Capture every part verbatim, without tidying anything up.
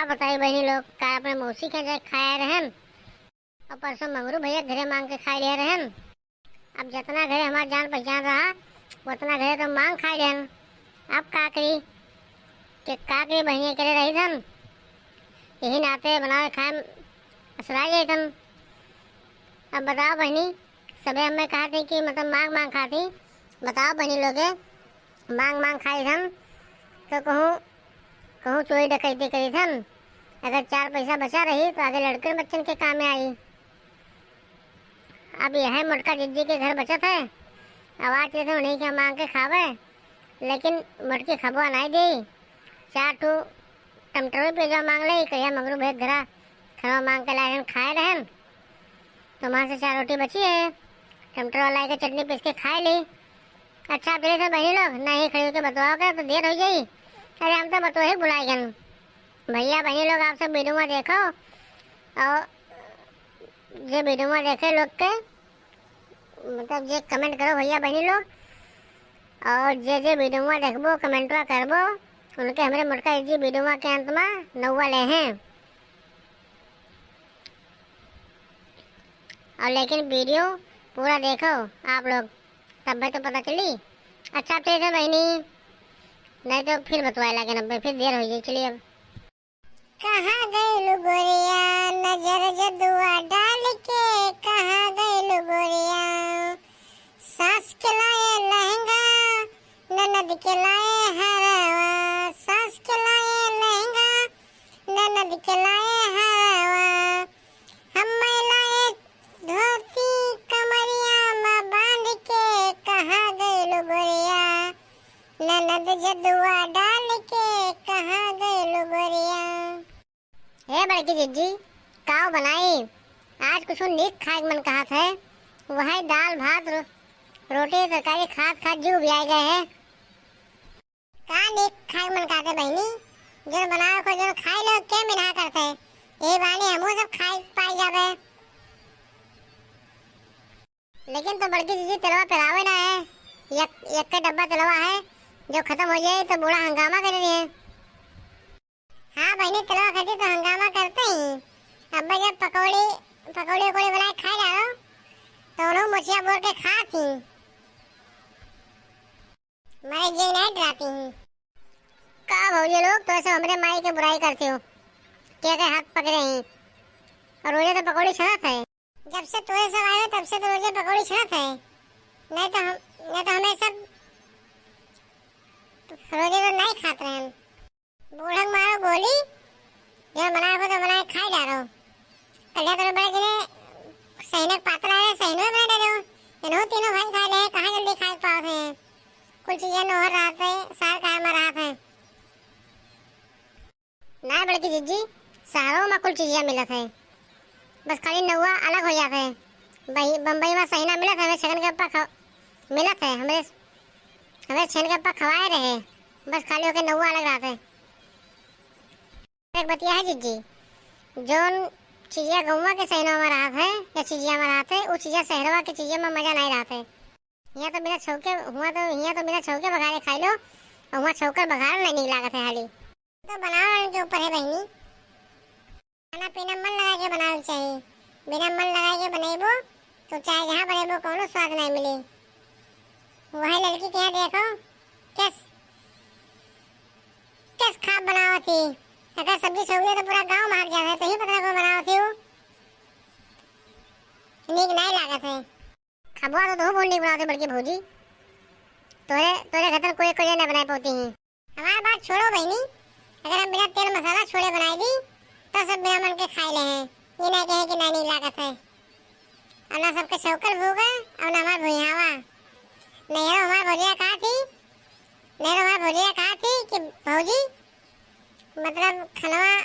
बताई बहिनी लोग, काल अपने मौसी के जाए खाए रहन और परसों मंगरू भैया घरे मांग के खाए लिहे रहन। अब जितना घरे हमार जान पहचान रहा, उतना घरे तो मांग खाए लिहन। अब का करी, के का करी, बहिनी अकेले रही थन, यही नाते बनावे खाए में असरा जाई थन। अब बताओ बहिनी, सबे हमें कहा थी कि मतलब मांग मांग खाती, बताओ बहिनी लोगे, मांग मांग खाई थन तो कहूँ कहूँ चोरी डकैती करी थन। अगर चार पैसा बचा रही तो आगे लड़के बच्चन के काम में आई। अब यह मोटका जिज्जी के घर बचत है, आवाज देते उन्हीं के मांग के खावे, लेकिन मोटकी खबवा नहीं दे। चार ठो टमटरो पे जो मांग ले, कहिया मंगरू भैया घरा खनवा मांग के लाए रहन, खाए रहन, तो वहाँ से चार रोटी बची है, टमटर वाला के चटनी पीस के खाए ली। अच्छा, फिर से बहनी लोग नहीं खड़ी होके बतवाओ कर तो देर हो जाई। अरे हम तो बतवा ही भुलाई गन। भैया बहनी लोग आप सब वीडियो में देखो और जे वीडियो में देखे लोग के मतलब जे कमेंट करो भैया बहनी लोग और जे जे वीडियो में देखबो कमेंटवा करबो उनके हमरे मोटका जी वीडियो के अंत में नौवा ले हैं। और लेकिन वीडियो पूरा देखो आप लोग, तब भी तो पता चली। अच्छा, ठीक है बहनी, नहीं तो फिर बतवाए लगे नब्बे, फिर देर हो जाए। चलिए अब। कहाँ गइलु गोरिया, नजर जदुआ डाल के, कहाँ गइलु गोरिया? सास के लाए लहंगा, ननद के लाए हरवा, सास के लाए लहंगा, ननद के लाए हरवा, हम लाए धोती कमरिया में बांध के, कहाँ गइलु गोरिया? ननद जदुआ डाल के, कहाँ गइलु गोरिया? हे बड़की जिज्जी, काव बनाई? आज कुछ नीक खाए के मन कहत है। वही दाल भात रो-, रोटी तरकारी खात खात जीव उबियाए गए है। का नीक खाए के मन कहते बहिनी? जो बनावे को जो खाए लो, के मिना करते? ये बानी हमहू सब खाए पाई जाबे। लेकिन तो बड़की जिज्जी तेलवा पेरावे ना है, एक, एक के डब्बा तेलवा है, जो खत्म हो जाए तो बूढ़ा हंगामा करे रहे। हाँ बहिनी, तेलवा खातिर तो हंगामा करते ही। अब जब पकौड़ी, पकौड़ी उकौड़ी बनाए खाए डालो, तो उन्हों मोचिया बोर के खात ही। मरे जी नहीं डराती ही। का भौजी लोग, तो ऐसे हमरे माई के बुराई करते हो? के के हाथ पकड़े ही? और रोजे तो पकौड़ी छनत है। जब से तोरे सब आए हो, तब से तो रोजे पकौड़ी छनत है। नहीं तो हम, नहीं तो हमें सब रोजे तो नहीं खात रहे हम। बूढ़क मारो गोली, जो बनाए को तो बनाए खाए डारो। कलिया तो बड़े गिने सैनक पात्र आए, सैनो बना डारो। इन्हों तीनों भाई खा ले, कहाँ जल्दी खाए पाओ थे? कुल चीजें नोहर रहा थे, सार कार में रहा थे। ना बड़की जिज्जी, शहरों में कुल चीजें मिलत है, बस खाली नौवा अलग हो जात है। बही-, बम्बई में सही ना मिलत है, हमें छगन के अप्पा खा-, मिलत है, हमें, हमें छगन के अप्पा खवाए रहे, बस खाली होके नौवा अलग रहत है। एक बतिया है जिज्जी, जौन चीजिया गौवा के सही में रहत है या चीजिया में रहत है, वो चीजिया शहरवा के चीजिया में मजा नहीं रहत है। हियाँ तो बिना छौके, हुआँ तो, हियाँ तो बिना छौके बघारे खाई लो, और हुआँ छौकर बघार नहीं नीक लागत है हाली। तो बनावे वालन के ऊपर है बहिनी। खाना पीना मन लगा के बनावे के चाही। बिना मन लगा के बनेबो तो चाहे जहाँ बनेबो कौनो स्वाद नहीं मिली। वही लड़की के यहाँ देखो, किस, किस खाब बनावत ही। अगर सब्जी सौगे तो पूरा गाँव भाग जात है, तो ही पता को बनावत ही हो। नीक नहीं लागत है। खबवा तो तू बहुत नीक बनावत है बड़की भौजी, तोरे, तोरे खतन कोई, कोई नहीं बनाए पाती ही। हमार बात छोड़ो बहिनी, अगर हम बिना तेल मसाला छोड़े बनाई दी, तो सब बिना मन के खाई ले हैं। ये नहीं कहे कि नहीं, नहीं लागत है। और ना सबके शौकर भूगा, और ना हमार भुइयावा। नहीं हो हमार भौजिया कहा थी, नहीं हो हमार भौजिया कहा थी कि भौजी, मतलब खनवा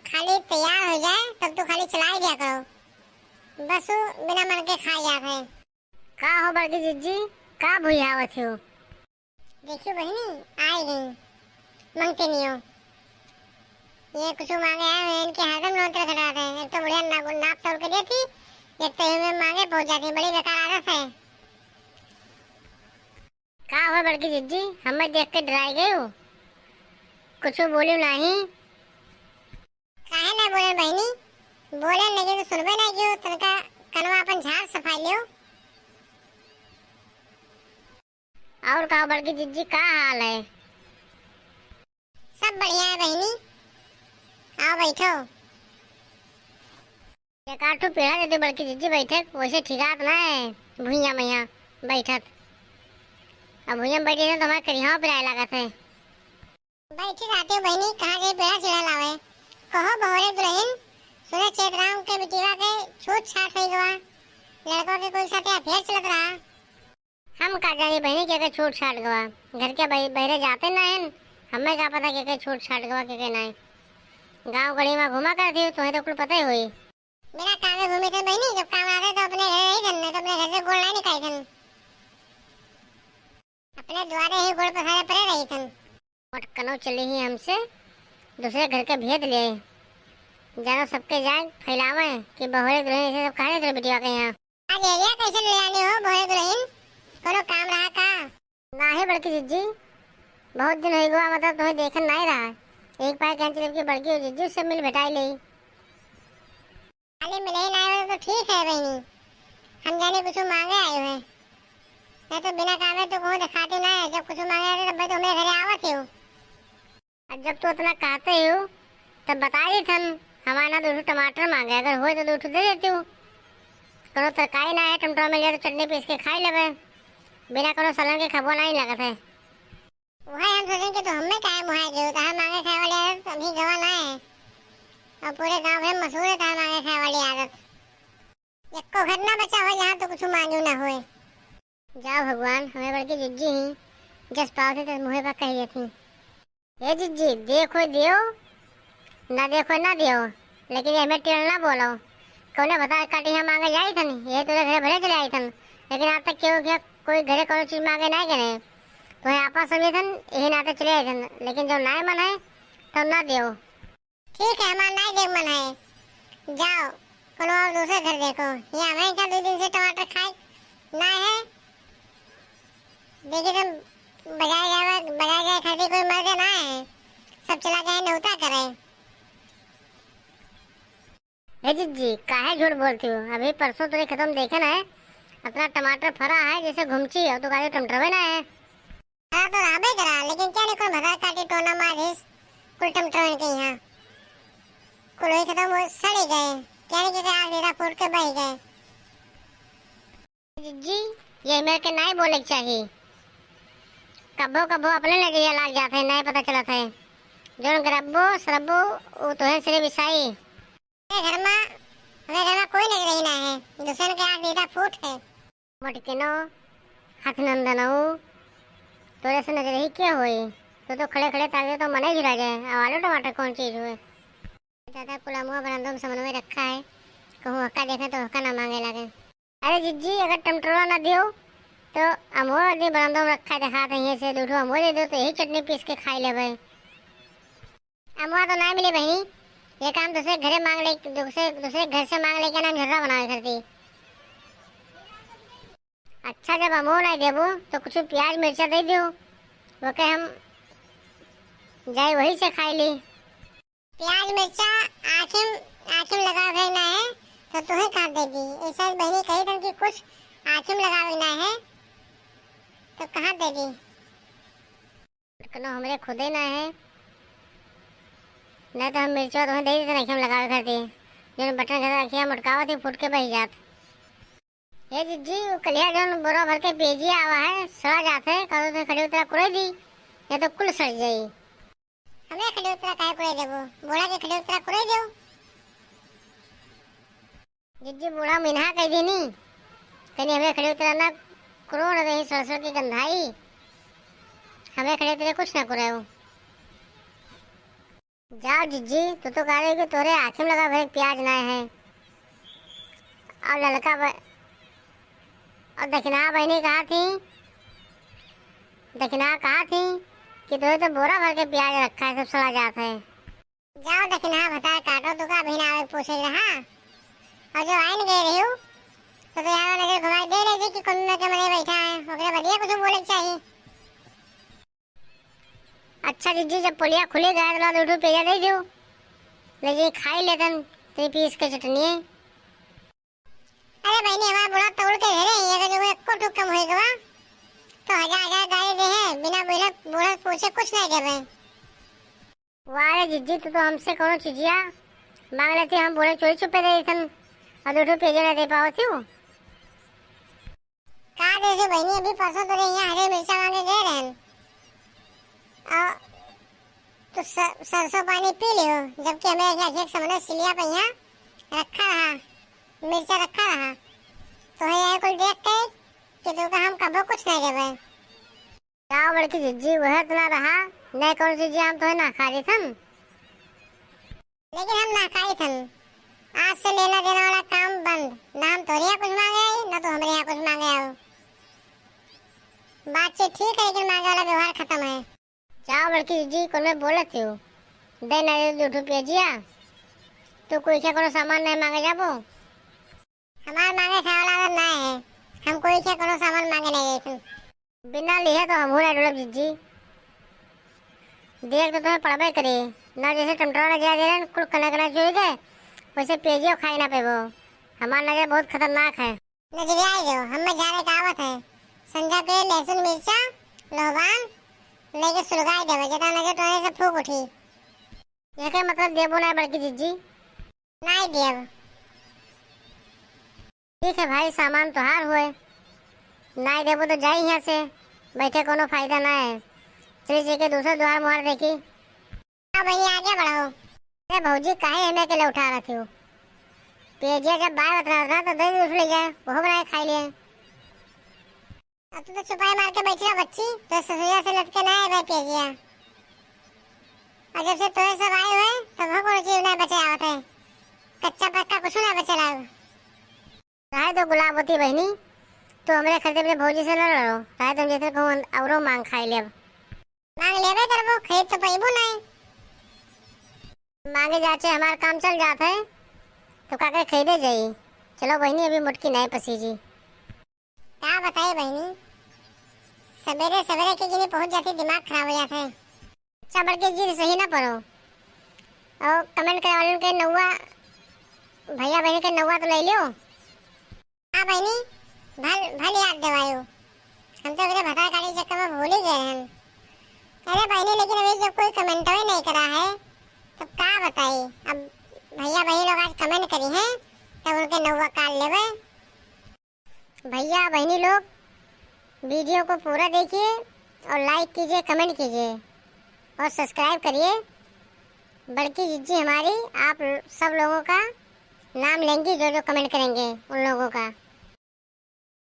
खाली तैयार हो जाए, तब तू खाली चलाई दिया करो। बस वो बिना मन के खाई जात है। का हो बड़की जिज्जी, का भुइयावत हो? देखियो बहिनी, आए गई मंगते नियो। ये कुछ मांगे आए हुए, इनके हरदम नौतरे खटाते हैं। एक तो बढ़िया ना-, नाप तोल के देती, एक तो इनमें मांगे पहुंच जाती, बड़ी बेकार आदत है। का हो बड़की जिज्जी, हमें देख के डराई गई हो? कुछ बोली नहीं। सुनबे नहीं कियो, तनका कनवा अपन झाड़ सफाई लियो। और कहो बड़की जिज्जी, का हाल है? सब बढ़िया है बहिनी, आओ बैठो। एक आध ठो पेड़ा दे दो बड़की जिज्जी बैठे, वैसे ठिकात ना है भुइयां मैया बैठत। अब भुइयां बैठे हैं तो हमारे करिहाव पिराए लागत है। बैठी रहती हो बहिनी, कहाँ जाई पेड़ा चिढ़ा लावे। कहो बहुरे दुलहिन, सुने चेतराम के बिटिया के छूट छाट होई गवा, लड़का के कोई साथे अफेयर चलत रहा। हम का जानी बहिनी के के छूट छाट गवा, घर के बहि-, बहिरे जाते ना हन, हमें का पता के के छूट छाट गवा के के नाय। गाँव गली में घूमा करती हो, तुम्हें तो कुल पता ही होई। बिना कामे घूमे थे बहिनी, जब काम आवे तो अपने घर रही थन, नहीं तो अपने घर से गोड़ नहीं निकाली थन। अपने द्वारे ही गोड़ पसारे पड़े रही थन। मोटकनो चली ही हमसे, दूसरे घर के भेद ले। जानो सबके जाए फैलावे कि बहुरे दुलहिन ऐसे सब कहा जाते बिटिया के यहाँ। आज एरिया कैसे ले आनी हो बहुरे दुलहिन? कोनो काम रहा का? ना है बड़की जिज्जी, बहुत दिन हो गवा, मतलब तुम्हें देखन नहीं रहा। एक बार कहन चले कि बड़की जिज्जी से मिल भेटाई ले। खाली मिले ही ना आए तो ठीक है बहिनी, हम जाने कुछ मांगे आए हुए, नहीं तो बिना कामे तो कहूँ दिखाते ना है। जब कुछ मांगे आए तब तो हमें घरे आवत ही हो। और जब तू इतना कहते ही हो तब बता दी थन, हमारे ना दो ठो टमाटर मांगे, अगर होए तो दो ठो दे देती हूँ। कोनो तरकारी ना है, टमाटर में ले तो चटनी पीस के खाई लेबे, बिना कोनो सलन के खबो नहीं लगत है। वही हम सोचें कि तू हमें काहे मुहाए गयो, तहार मांगे खाए वाली आदत अभी गवा ना है। और पूरे गांव में मशहूर है तहार मांगे खाए वाली आदत। एको घर ना बचा हो जहाँ तू कुछ मांगू ना होए। जाओ भगवान, हमें बड़की जिज्जी ही, जस पावत ही तस मुँहे पर कह देती। ए जिज्जी, देखो दियो, ना देखो ना दियो, लेकिन ये हमें टेढ़ ना बोलो। कौने भतार काटी हम मांगे जाई थन, ये तोरे घरे भले चले आई थन, लेकिन आज तक क्यों क्या कोई घरे कोनो चीज मांगे नहीं गए। तो आपस समझे थन, यही नाते चले आई थन, लेकिन जब नाय मन है, तब ना दियो। ठीक है, हमार नाय देख मन है, जाओ कोनो और दूसरे घर देखो। ये हमें क्या दो दिन से टमाटर खाए ना है, देखिए तो बजाय जाए, बजाय जाए खातिर कोई मर्द ना है, सब चला गए नौता करे। हे जिज्जी, काहे झूठ बोलती हो? अभी परसों तोरे खेतों में देखे ना है, इतना टमाटर फरा है जैसे घुमची, और तो काहे टमाटरवे ना है। फरा तो रहबे करा, लेकिन क्या नहीं कोई भतार काटी टोना मार दिस, कुल टमाटर के यहाँ कुल वही खत्म हो सड़े गए, क्या नहीं कि आग नीरा फूट के बह गए। जिज्जी, ये मेरे के नाई बोले के चाही। कब्बो कब्बो अपने नजरिया लाग जात है, नाई पता चलत है। जोन गरब्बो सरब्बो, वो तो है सिर्फ ईसाई। मेरे घर में, हमें घर में कोई नजर ही ना है, दूसरे के आँख दीदा फूट है। मोटकिनो, हथनंदनो, तोरे से नजर ही क्या होई? तो तो खड़े खड़े ताके तो मने झुरा जाए। अब आलू टमाटर कौन चीज हुए? दादा कुल अमुआ बरामदों में समन्वय रखा है, कहूँ हक्का देखे तो हक्का ना मांगे लागे। अरे जिज्जी, अगर टमटरवा ना दियो, तो अमुआ दी बरामदों में रखा है, दिखात है, यहीं से दो ठो अमुआ दे दो, तो यही चटनी पीस के खाई लेबे। अमुआ तो ना मिले बहिनी, ये काम दूसरे घरे मांग ले, दूसरे, दूसरे घर से मांग लेके ना झर्रा बनावे करती। अच्छा, जब अमुआ ना देबो, तो कुछ प्याज मिर्चा दे दियो, वो के हम जाए वही से खाई ली। प्याज मिर्चा आँखिम, आँखिम लगावे ना है, तो तुहे कहाँ देगी? ऐसा बहनी कही तन कि कुछ आँखिम लगावे ना है, तो कहाँ देगी? कनो हमरे खुदे ना है, नहीं तो हम मिर्चा तुहे दे देते आँखिम लगावे खातिर। जौन बटन घर आँखिया मटकावत ही फूट के बह जात। हे जिज्जी, वो कलिया जौन बोरा भर के पेजिया आवा है, सड़ा जात है, कहो तो खड़ी उतरा कुरे दी, या तो कुल सड़ जाई। हमरे खड़ी उतरा काहे कुरे देबो? बोरा के खड़ी उतरा कुरे देबो। जिज्जी बूढ़ा मिनहा कह देनी, कहीं हमरे खड़ी उतरा ना कुरो, ना तो यही सड़ सड़ के गंधाई। हमरे खड़ी उतरा कुछ ना कुरे हो। जाओ जिज्जी, तू तो कह रही कि तोरे आँखी में लगा भरे प्याज ना है। और ललका ब-, और दखिना बहनी कहा थी, दखिना कहा थी कि तोरे तो बोरा भर के प्याज रखा है, सब सड़ा जात है। जाओ दखिना भतार काटो, तू का बहिन आवे पूछे रहा। और जो आइन गए रही हो, तो, तो यहाँ नजर घुमाई दे रही थी कि कौन के मने बैठा है, ओकरे बदिया कुछ बोले के चाहिए। अच्छा जिज्जी, जब पोलिया खुले गया तो ला दो ठो पेजा दे दियो, ले जी खाई लेतन, ते पीस के चटनी। अरे बहिनी, हमार बूढ़ा तौल के धरे हैं, अगर जो एको ठो कम होई गवा, तो हजार हजार गारी देहे, बिना बूढ़ा, बूढ़ा पूछे कुछ नहीं देबे। वाह रे जिज्जी, तू तो हमसे कौनो चीजिया मांग लेती, हम बूढ़े चोरी चुपे दे देतन, और दो ठो पेजे ना दे पावत हूँ। का दे दे बहिनी, अभी परसों तोरे यहाँ हरे मिर्चा मांगे गए रहन, और तू स-, सरसों पानी पी लियो, जबकि हमें एक, एक समझ सिलिया पे यहाँ रखा रहा, मिर्चा रखा रहा, तो है यही कुल देख के कि तू का हम कबो कुछ नहीं देबे। जाओ बड़की जिज्जी, वह इतना रहा, नहीं कौन चीज हम तो है ना खा रही थन। लेकिन हम ना खाई थन। आज से लेना देना वाला काम बंद। ना हम तोरे यहाँ कुछ मांगे आई, ना तू हमरे यहाँ कुछ मांगे आओ। बातचीत ठीक है, लेकिन मांगे वाला व्यवहार खत्म है। जाओ बड़की जिज्जी, कौन में बोलत हो? दे ना दे दो रुपया जिया। तू कोई क्या कोनो सामान नहीं मांगे जाबो? हमार मांगे खाए वाला आदत ना है। हम कोई क्या कोनो सामान मांगे नहीं जाई थन। बिना लिहे तो हमहू ना डोलब जिज्जी। देख तो तुम्हें पड़बे करे, ना जैसे टमटरा ना जा दे, कुल कना कना चुई गए, वैसे पेजियो खाई ना पेबो। हमार नजर बहुत खतरनाक है। नजरिया आई जो, हमें झारे का आवत है। संझा के लहसुन मिर्चा, लोहबान, लेके सुलगाई देवे, जेता नजर टोने से फूक उठी। ये के मतलब देबो ना बड़की जिज्जी? नाई देब। ठीक है भाई, सामान तोहार हुए, नाई देबो तो जाई यहाँ से, बैठे कोनो फायदा ना है। चली जी के दूसरा दुआर मुहार देखी। हाँ बहिनी, आगे बढ़ो। अरे भौजी, काहे हमें अकेले उठा रखी हो? पेजिया जब बाय उतरा उतरा तो दे दे, ले जाए, वो बनाए खाई लिए। अब तू तो छुपाई मार के बैठी रह बच्ची, तो ससुरिया से लटके ना है भाई पेजिया। और जब से तोरे सब आए हुए, तब हो कोनो चीज ना बचे आवत है, कच्चा पक्का कुछ ना बचे लाग। रहे दो गुलाबवती बहिनी, तू हमरे खरीदे अपने भौजी से न लड़ो, रहे तुम जैसे कहूँ औरो मांग खाई लेब। मांग लेबे करबो, खरीद तो पैबो नहीं। मांगे जाचे हमार काम चल जात है, तो का के खरीदे जाई। चलो बहिनी, अभी मोटकी नहीं पसीजी। का बताई बहिनी, सवेरे सवेरे के जनी पहुंच जाती, दिमाग खराब हो जात है। अच्छा बड़की जिज्जी, सही ना पड़ो। और comment करे वालन के नौवा, भैया बहिनी के नौवा तो ले लियो। हाँ बहिनी, भल, भल याद दिवायो। हम तो एकरे भतार काटे के चक्कर में भूल ही गए हैं। अरे बहिनी, लेकिन अभी जब कोई comment ही नहीं करा है, तब का बताई? अब भैया बहिनी लोग आज comment करी हैं, तब उनके नौवा काट लेबे। भैया बहिनी लोग, video को पूरा देखिए और like कीजिए, comment कीजिए और subscribe करिए। बड़की जिज्जी हमारी आप सब लोगों का नाम लेंगी, जो जो comment करेंगे उन लोगों का।